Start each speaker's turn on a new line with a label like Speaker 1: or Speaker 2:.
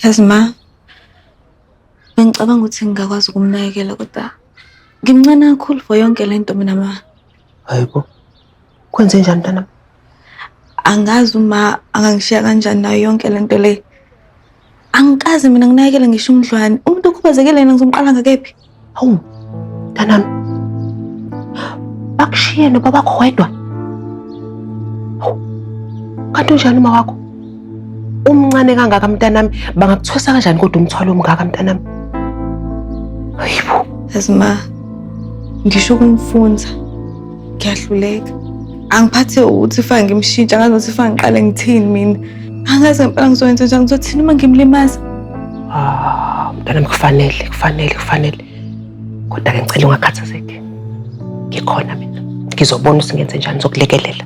Speaker 1: Yazi ma, bengicabanga ukuthi ngingakwazi ukumnakekela kodwa ngimncane kakhulu for yonke le nto mina ma.
Speaker 2: Hayibo. Kwenze njani mntanami?
Speaker 1: Angazi uma angangishiya kanjani nayo yonke le nto le. Angikaze mina nginakekele ngisho umdlwane. Umuntu okhubazekile yena ngizomqala ngakephi?
Speaker 2: Hawu, mntanami. Bakushiye nobabakho wedwa. Hawu. Kanti unjani uma wakho? Umncane kangaka mntanami, bangakuthwesa kanjani kodwa umthwalo omngaka mntanami? Hayibo.
Speaker 1: Yazi ma, ngisho ukumfunza ngiyahluleka. Angiphathe ukuthi fake ngimshintshe, angazi ukuthi fake ngiqale ngithini mina. Angazi ngempela ngizoyenza njani, ngizothini uma ngimlimaza.
Speaker 2: Ah, mntanami kufanele, kufanele, kufanele. Kodwa ke ngicela ungakhathazeki. Ngikhona mina. Ngizobona ukuthi ngenze njani, ngizokulekelela.